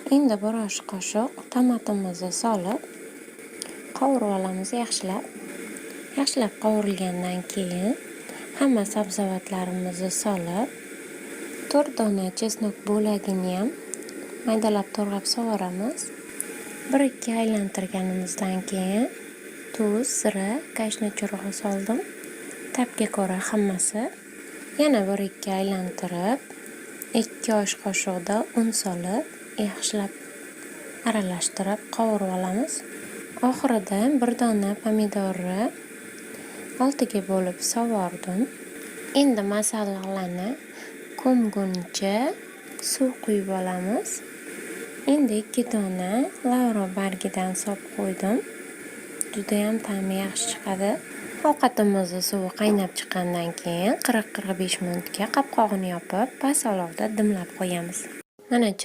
Endi bir osh qoshiq tomatimizni solib, qovurib olamiz yaxshilab. Yaxshilab qovurilgandan keyin hamma sabzavotlarimizni solib, 4 dona чеснок bo'laginiyam maydalab to'g'rab solvoramiz. Bir-ikki aylantirganimizdan keyin tuz, zira, кашный churug'i soldim. Ta'bga ko'ra hammasi. Yana bir-ikki aylantirib, 2 osh qoshiqda un solib, yaxshilab aralashtirib qovurib olamiz. Oxirida bir dona pomidorni oltiga bo'lib sovordim. Endi masalliqlarni ko'mguncha suv quyib olamiz. Endi 2 dona lavra bargidan solib qo'ydim. Judayam ta'mi yaxshi chiqadi. Ovqatimizni suvi qaynab chiqqandan keyin 40-45 minutga qopqog'ini yopib, past olovda dimlab qo'yamiz. Mana.